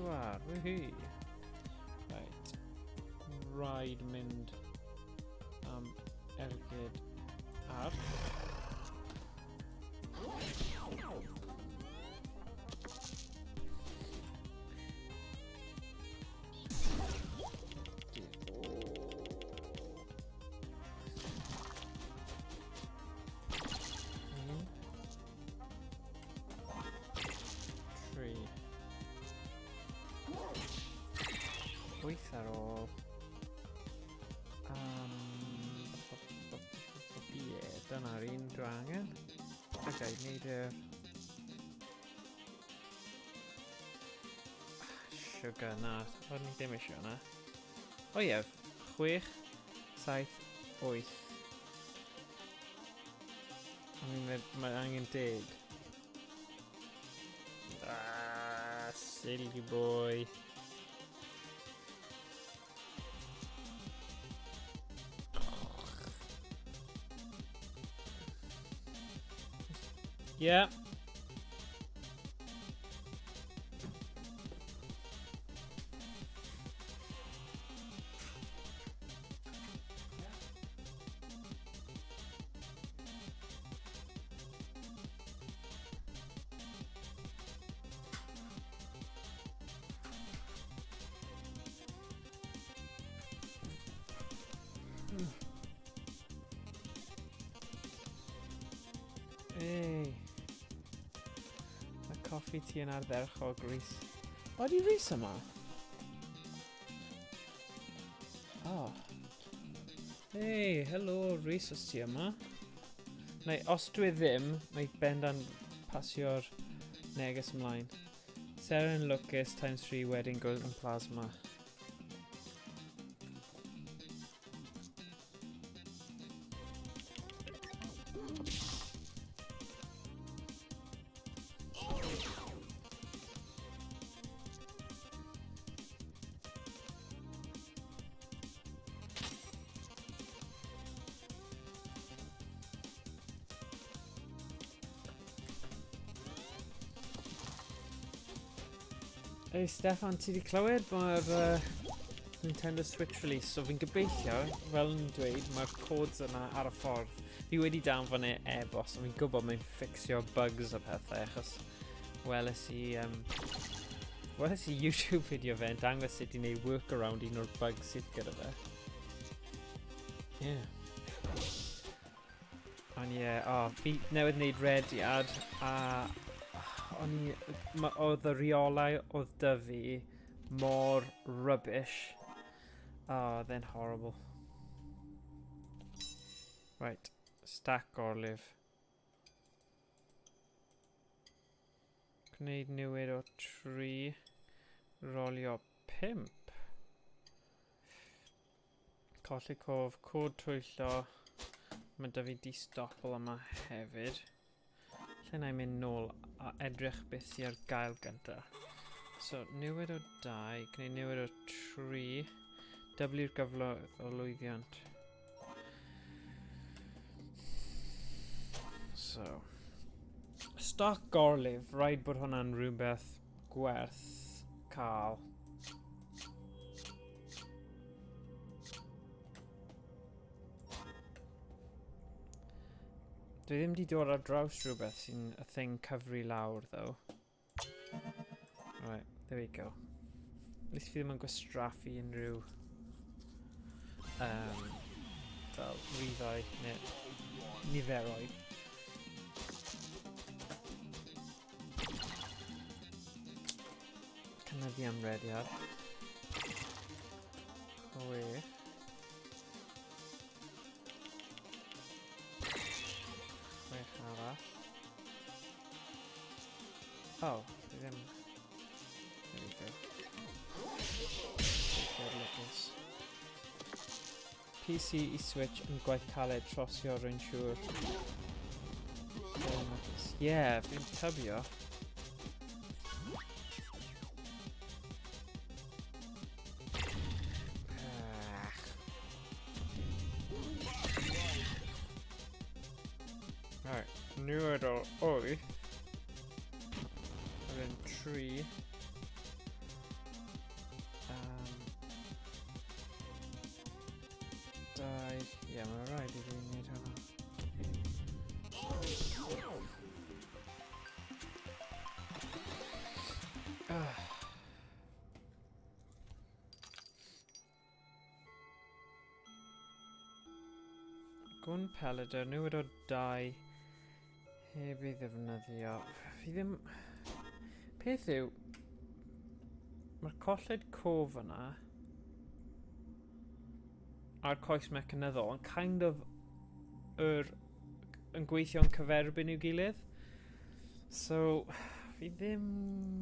4, woohoo. Right. Rhaid mynd am ergyd arth. Un. 3. 8 ar ôl. Ie, dyna'r un dwi angen. Ok, neud yr... Sugar, na, o'n i ddim eisiau hwnna. O ie, 6, 7, 8. Mae angen 10. Ah, silly boy. Yeah. Hey. Mae coffi ti yn ardderchog, Rhys. O, di Rhys yma? Oh. Hey, helo, Rhys, os ti yma. Neu, os dwi ddim, mae bendant pasio'r neges ymlaen. Seren Lucas times 3 wedyn golden plasma. Ei, Steffan, ti wedi clywed mae'r Nintendo Switch release, so fi'n gobeithio, fel yn dweud, mae'r codes yna ar y ffordd. Fi wedi danfon e e-bost, ond fi'n gwybod mae'n ffixio bugs a pethau, achos weles i, weles i YouTube video fe yn dangos sut i wneud workaround un o'r bugs sydd gyda fe. Yeah. Ond ie, yeah, oh, fi newydd wneud rediad, a o'n i, oedd y rheolau oedd dy fi mor rubbish. Oh, then horrible. Right, stack gorlif. Gwneud newid o 3, rolio 5. Colli cof, cod twyllo. Mae da fi di-stopl yma hefyd. Lle na i mynd nôl a edrych beth sydd ar gael gynta. So, newid o 2, gwneud newid o 3, dyblu'r gyflog o lwyddiant. So, stoc gorlif, rhaid bod hwnna'n rhywbeth gwerth cael. Dwi ddim wedi dod ar draws rhywbeth sy'n y thing cyfri lawr, though. Right, there we go. At least fi ddim yn gwastraffu unrhyw fel rifau neu niferoedd. Cynyddu amrediad. 6. 6 arall. Oh, fi ddim... There we go. PC i Switch yn gwaith caled trosio, rwy'n siŵr. Yeah, fi'n tybio. Right, newid o 8. Yr un 3. yeah, mae'n rhaid i fi wneud hwnna. Ah. Gwn pelydr, newid o 2 heb ei ddefnyddio. Fi ddim... Peth yw, mae'r colled cof yna a'r coes mecanyddol yn kind of yn gweithio'n cyferbyn i'w gilydd. So, fi ddim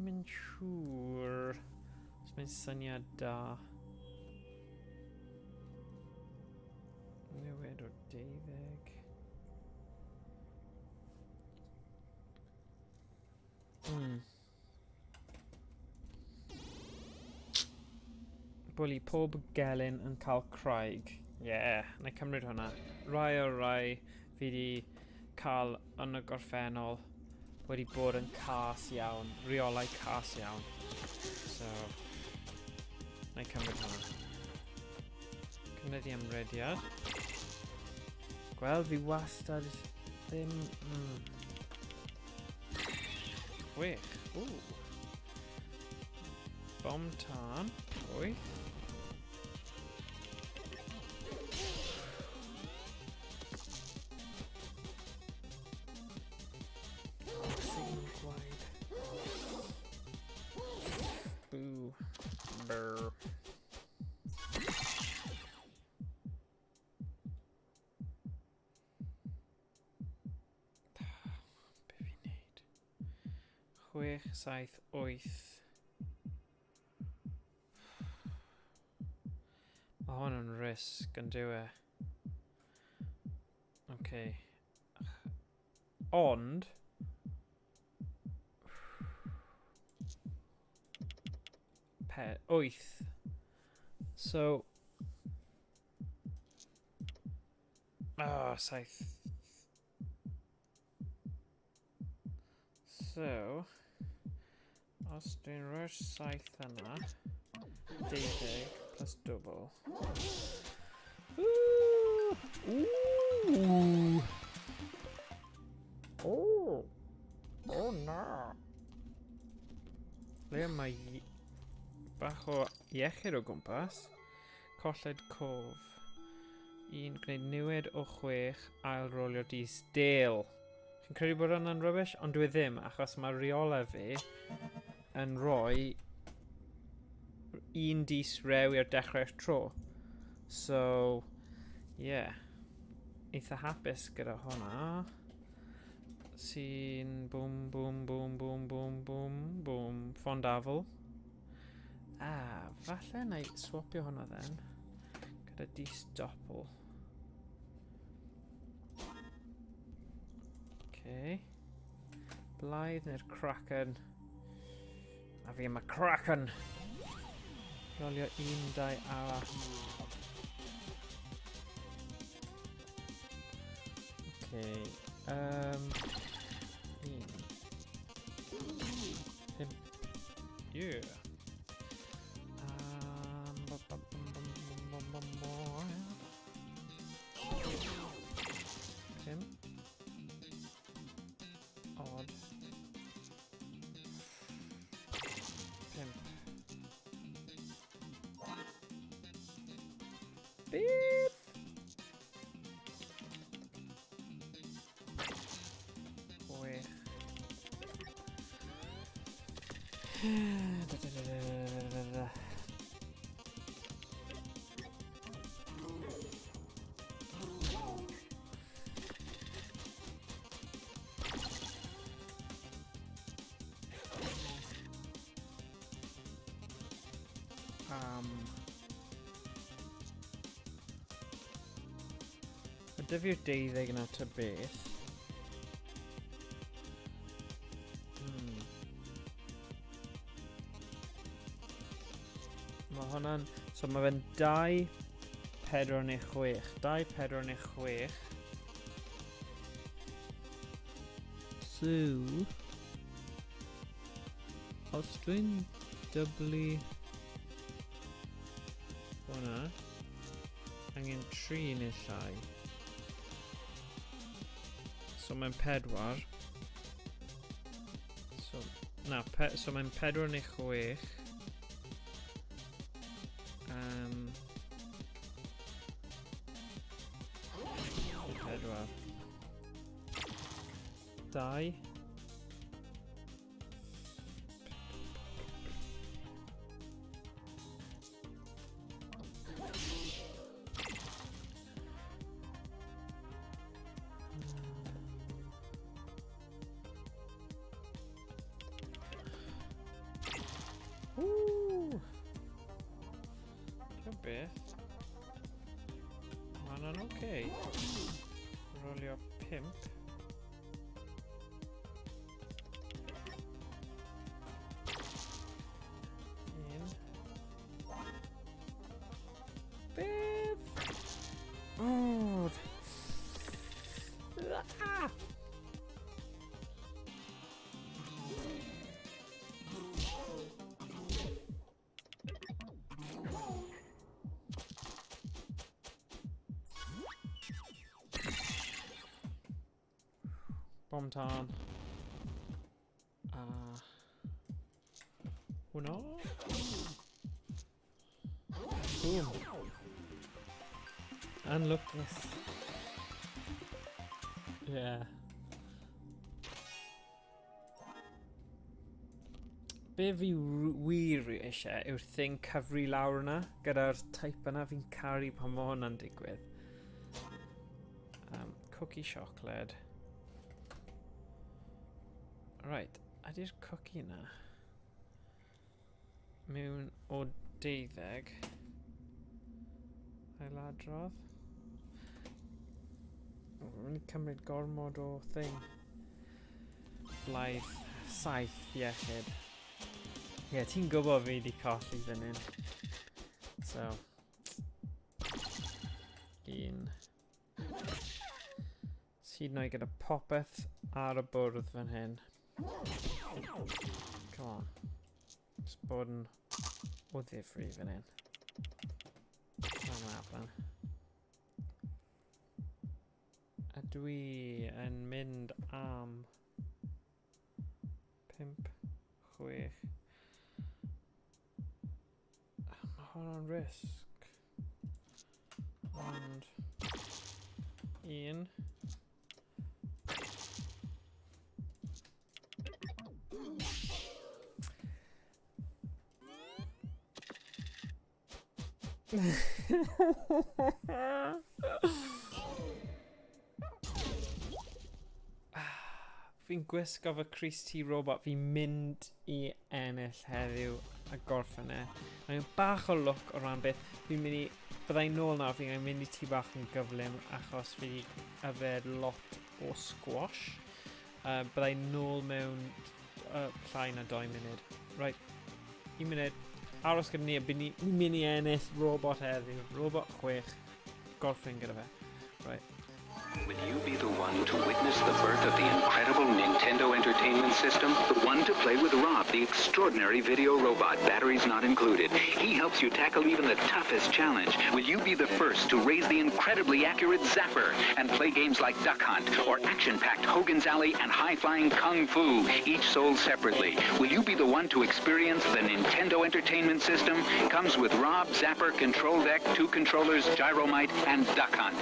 yn siŵr os mae'n syniad da. Newid o 12. Bwli pob gelyn yn cael craig. Yeah, na i cymryd hwnna. Rai o rai fi di cael yn y gorffennol wedi bod yn cas iawn. Rheolau cas iawn. So, na i cymryd hwnna. Cynyddu amrediad. Gweld fi wastad ddim... 6. Ww. Bom tân. 8. Gwaed. Boo. Brr. Be fi'n neud? 6, 7, 8. Mae hwn yn risg yn dyw e. Okay. Ond... 8. So... 7. So... Os dwi'n rhoi'r 7 yna... 12 plus double. Ooh! Ooh! Oh! Oh na! Le mae bach o iechyd o gwmpas. Colled cof. 1, gwneud niwed o 6, ail rolio dis del. Chi'n credu bod hwnna'n rubbish? Ond dwi ddim, achos mae rheolau fi yn rhoi 1 dis rew i'r dechrau'r tro. So, yeah. Eitha hapus gyda hwnna. Sy'n bwm, bwm, bwm, bwm, bwm, bwm, bwm. Ffondafl. Ah, falle na i swapio hwnna then. Gyda dis doppel. Okay. Blaidd neu'r Kraken. A fi am y Kraken. Rolio 1, 2 arall. Okay. 1. 5. Yeah. 5. Odd. 5. Beth? 6. Mae dyfu'r 12 yna ta beth. Mae hwnna'n... So mae fe'n 2, 4 neu 6. 2, 4 neu 6. So... Os dwi'n dyblu... Hwnna. Angen 3 neu llai. So mae'n 4. So, na, so mae'n 4 neu 6. 4. 2. Ww! Ti'n beth? Mae hwnna'n oce. Rolio 5. Un. Beth? O! Ah! Bom tân. A hwnna. Boom. Anlwcus. Yeah. Be fi wir eisiau yw'r thing cyfri lawr yna, gyda'r type yna, fi'n caru pan mae hwnna'n digwydd. Cookie chocolate. Right, ydy'r cookie yna mewn o 12? Ailadrodd. Rwy'n cymryd gormod o thing. Blaidd 7 iechyd. Ie, yeah, ti'n gwybod fi wedi colli fan hyn. So. 1. Hyd yn oed gyda popeth ar y bwrdd fan hyn. Come on. Just bod yn o ddifri fan hyn. Come on. A dwi yn mynd am 5, 6. Mae hwn o'n risg. Ond 1. Fi'n gwisgo fy crys T robot, fi'n mynd i ennill heddiw a gorffen e. Mae'n bach o lwc o ran beth. Fi'n mynd i... Byddai'n nôl nawr, fi'n mynd i ti bach yn gyflym achos fi wedi yfed lot o squash. Byddai'n nôl mewn llai na 2 munud. Right, 1 munud. Aros gyda ni a ni'n mynd i ennill robot heddiw. Robot 6. Gorffen gyda fe. Right. Will you be the one to witness the birth of the incredible Nintendo Entertainment System? The one to play with Rob, the extraordinary video robot, batteries not included. He helps you tackle even the toughest challenge. Will you be the first to raise the incredibly accurate Zapper and play games like Duck Hunt or action-packed Hogan's Alley and high-flying Kung Fu, each sold separately? Will you be the one to experience the Nintendo Entertainment System? Comes with Rob, Zapper, Control Deck, 2 controllers, Gyromite, and Duck Hunt.